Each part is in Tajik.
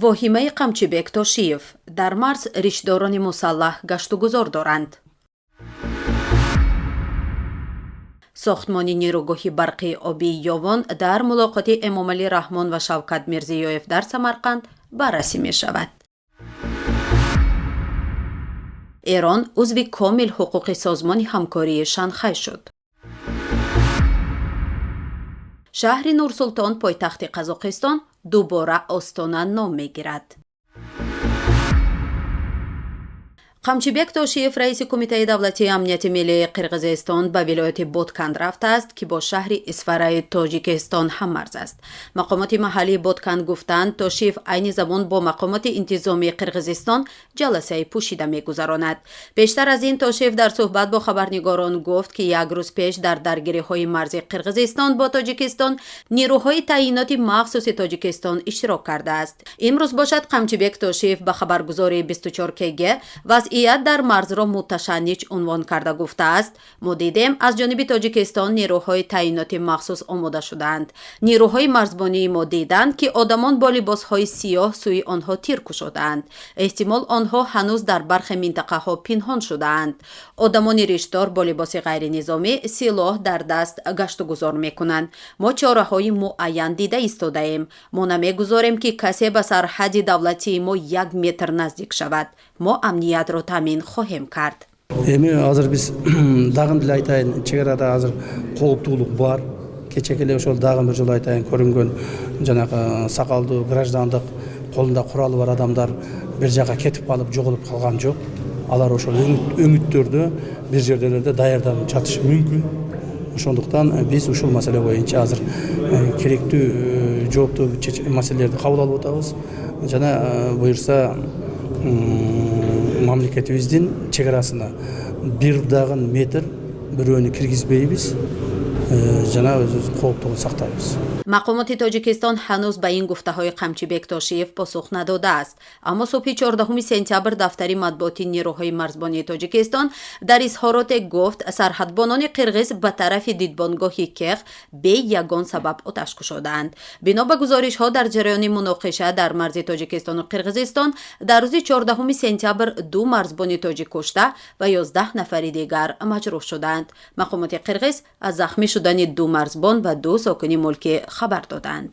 Воҳимаи Қамчибек Тошиев: дар марз ришдорони мусаллаҳ гаштугузор доранд. Сохтмони нерӯгоҳи барқии обии Ёвон дар мулоқоти Эмомалӣ Раҳмон ва Шавкат Мирзиёев дар Самарқанд баррасӣ мешавад. Эрон узви комил ҳуқуқи Созмони ҳамкории Шанхай шуд. Шаҳри Нурсултон, пойтахти Қазоқистон, дубора Остона ном мегирад. Қамчибек Тошиев, раиси Кумитаи давлатии амнияти миллии Қирғизистон, ба вилояти Ботканд рафтааст, ки бо шаҳри Исфараи Тоҷикистон ҳаммарз аст. Мақомоти маҳаллии Ботканд гуфтанд, Тошиев айни замон бо мақомоти интизомии Қирғизистон ҷаласаи пӯшида мегузаронад. Пештар аз ин Тошиев дар суҳбат бо хабарнигорон гуфт, ки як рӯз пеш дар даргириҳои марзи Қирғизистон бо Тоҷикистон нирӯҳои таъиноти махсуси Тоҷикистон иштирок кардааст. Имрӯз бошад, Қамчибек Тошиев ба хабаргузории 24 КГ вазъият дар марзро муташанниҷ унвон карда гуфтааст: мо дидем, аз ҷониби Тоҷикистон нерӯҳои таъиноти махсус омода шудаанд. Нерӯҳои марзбонии мо диданд, ки одамон бо либосҳои сиёҳ сӯи онҳо тир кушодаанд. Эҳтимол, онҳо ҳанӯз дар бархе минтақаҳо пинҳон шудаанд. Одамони риштдор бо либоси ғайринизомӣ, силоҳ дар даст гаштугузор мекунанд. Мо чораҳои муайян дида истодаем. Мо намегузорем, ки касе ба сарҳади давлатии мо як метр наздик шавад. Мо амниятро таъмин хоҳем кард. Эми азыр биз, дагы деле айтайын, чек арада азыр кооптуулук бар. Кечээки эле ошол, дагы бир жолу айтайын, көрүнгөн жанагы сакалдуу граждандык, колунда куралы бар адамдар бир жака кетип калып, жоголуп калган жок. Алар ошол өңүттөрдө бир жерлерде даярданып жатышы мүмкүн. Ошондуктан биз ушул маселе боюнча азыр керектүү, жооптуу маселелерди кабыл алып атабыз жана буюрса, мамлекетибиздин чек арасына бир дагы метр бирөөнү киргизбейбиз жана өзүбүздүн кооптугун сактайбыз. Мақомоти Тоҷикистон ҳанӯз ба ин гуфтаҳои Қамчибек Тошиев посух надодааст. Аммо субҳи 14 сентябр дафтари матбуоти нерӯҳои марзбонии Тоҷикистон дар изҳороте гуфт, сарҳадбонони қирғиз ба тарафи дидбонгоҳи Кех бе ягон сабаб оташ кушодаанд. Бино ба гузоришҳо, дар ҷараёни муноқиша дар марзи Тоҷикистону Қирғизистон дар рӯзи 14 сентябр ду марзбони тоҷик кушта ва 11 нафари дигар маҷрӯҳ шуданд. Мақомоти қирғиз аз захмӣ шудани ду марзбон ва ду сокини мулкӣ хабар доданд.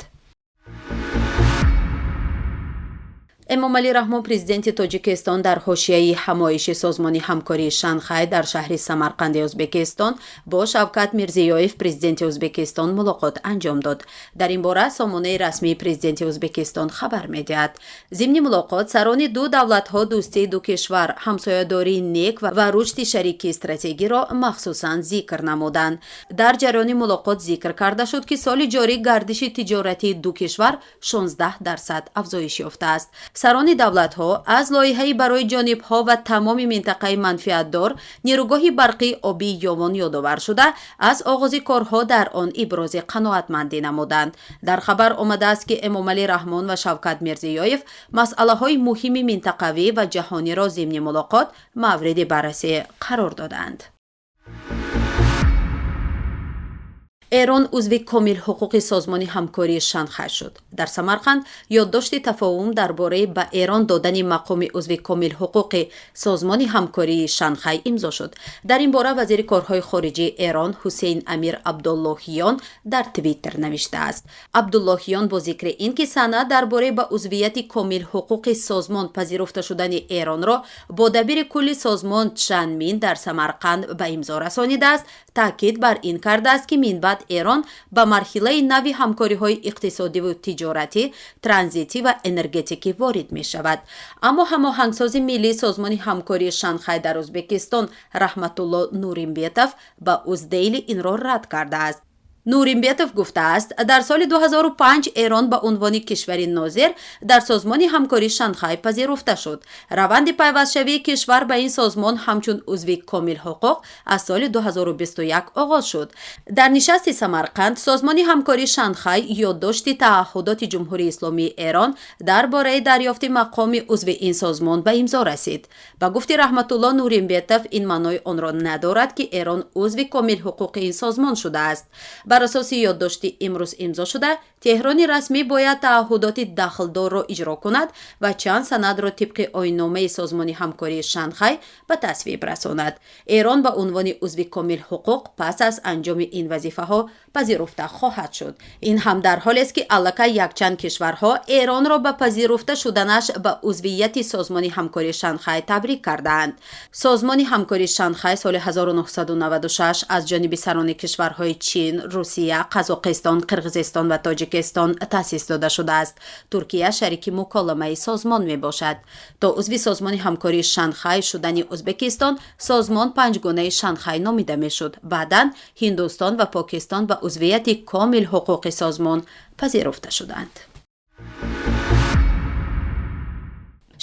Эмомалӣ Раҳмон, президенти Тоҷикистон, дар ҳошияи ҳамоиши Созмони ҳамкории Шанхай дар шаҳри Самарқанди Ӯзбекистон бо Шавкат Мирзиёев, президенти Ӯзбекистон, мулоқот анҷом дод. Дар ин бора сомонаи расмии президенти Ӯзбекистон хабар медиҳад. Зимни мулоқот сарони ду давлатҳо дӯстии ду кишвар, ҳамсоядории нек ва рушди шарикии стратегиро махсусан зикр намуданд. Дар ҷараёни мулоқот зикр карда шуд, ки соли ҷорӣ гардиши тиҷоратии ду кишвар 16% афзоиш ёфтааст. Сарони давлатҳо аз лоиҳаи барои ҷонибҳо ва тамоми минтақаи манфиатдор нерӯгоҳи барқии обии Ёвон ёдовар шуда, аз оғози корҳо дар он ибрози қаноатмандӣ намуданд. Дар хабар омадааст, ки Эмомалӣ Раҳмон ва Шавкат Мирзиёев масъалаҳои муҳими минтақавӣ ва ҷаҳониро зимни мулоқот мавриди баррасӣ қарор доданд. Эрон узви комилҳуқуқи Созмони ҳамкории Шанхай шуд. Дар Самарқанд ёддошти тафоҳум дар бораи ба Эрон додани мақоми узви комилҳуқуқи Созмони ҳамкории Шанхай имзо шуд. Дар ин бора вазири корҳои хориҷии Эрон Ҳусейн Амир Абдуллоҳиён дар Твиттер навиштааст. Абдуллоҳиён бо зикри ин ки санад дар бораи ба узвияти комилҳуқуқи созмон пазируфта шудани Эронро бо дабири кулли созмон Чжан Мин дар Самарқанд ба имзо расонидааст, таъкид бар ин кардааст, ки минбаъд Эрон ба марҳилаи нави ҳамкориҳои иқтисодиву тиҷоратӣ, транзитӣ ва энергетикӣ ворид мешавад. Аммо ҳамоҳангсози миллии Созмони ҳамкории Шанхай дар Ӯзбекистон Раҳматулло Нуримбетов ба Уздейли инро рад кардааст. Нуримбетов гуфтааст, дар соли 2005 Эрон ба унвони кишвари нозир дар Созмони ҳамкории Шанхай пазируфта шуд. Раванди пайвастшавии кишвар ба ин созмон ҳамчун узви комилҳуқуқ аз соли 2021 оғоз шуд. Дар нишасти Самарқанд Созмони ҳамкории Шанхай ёддошти таъаҳҳудоти Ҷумҳурии Исломии Эрон дар бораи дарёфти мақоми узви ин созмон ба имзо расид. Ба гуфти Раҳматулло Нуримбетов, ин маънои онро надорад, ки Эрон узви комилҳуқуқи ин созмон шудааст. Бар асоси ёддошти имрӯз имзо шуда, Теҳрони расмӣ бояд тааҳҳудоти дахлдорро иҷро кунад ва чанд санадро тибқи оинномаи Созмони ҳамкории Шанхай ба тасвиб расонад. Эрон ба унвони узви комилҳуқуқ пас аз анҷоми ин вазифаҳо пазируфта хоҳад шуд. Ин ҳам дар ҳолест, ки аллакай якчанд кишварҳо Эронро ба пазируфта шуданаш ба узвияти Созмони ҳамкории Шанхай табрик кардаанд. Созмони ҳамкории Шанхай соли 1996 аз ҷониби сарони кишварҳои Чин, Русия, Қазоқистон, Қирғизистон ва Тоҷикистон таъсис дода шудааст. Туркия шарики муколамаи созмон мебошад. То узви Созмони ҳамкории Шанхай шудани Ӯзбекистон, созмон Панҷгонаи Шанхай номида мешуд. Баъдан Ҳиндустон ва Покистон ба узвияти комил ҳуқуқи созмон пазируфта шуданд.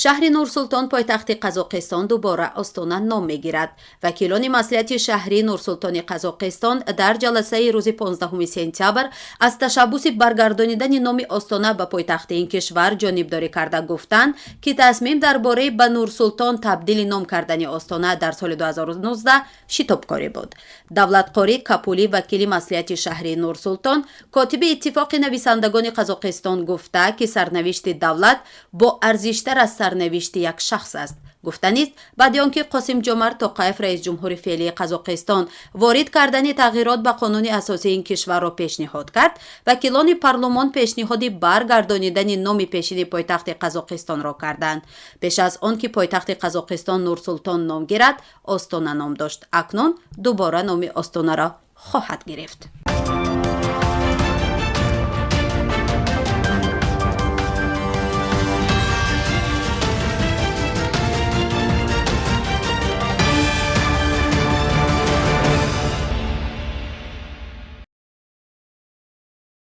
Шаҳри Нурсултон, пойтахти Қазоқистон, дубора Остона ном мегирад. Вакилони маслиҳати шаҳрии Нурсултони Қазоқистон дар ҷаласаи рӯзи 15 сентябр аз ташаббуси баргардонидани номи Остона ба пойтахти ин кишвар ҷонибдорӣ карда, гуфтанд, ки тасмим дар бораи ба Нурсултон табдили ном кардани Остона дар соли 2019 шитобкорӣ буд. Давлатқорӣ Капулӣ, вакили маслиҳати шаҳрии Нурсултон, котиби Иттифоқи нависандагони Қазоқистон, гуфта, ки сарнавишти давлат бо арзиштар аз сарнавишти як шахс аст. Гуфтанист, баъди он ки Қосимҷомарт Тоқаев, раисҷумҳури феълии Қазоқистон, ворид кардани тағйирот ба қонуни асосии ин кишварро пешниҳод кард, вакилони парлумон пешниҳоди баргардонидани номи пешини пойтахти Қазоқистонро карданд. Пеш аз он ки пойтахти Қазоқистон Нурсултон ном гирад, Остона ном дошт. Акнун дубора номи Остонаро хоҳад гирифт.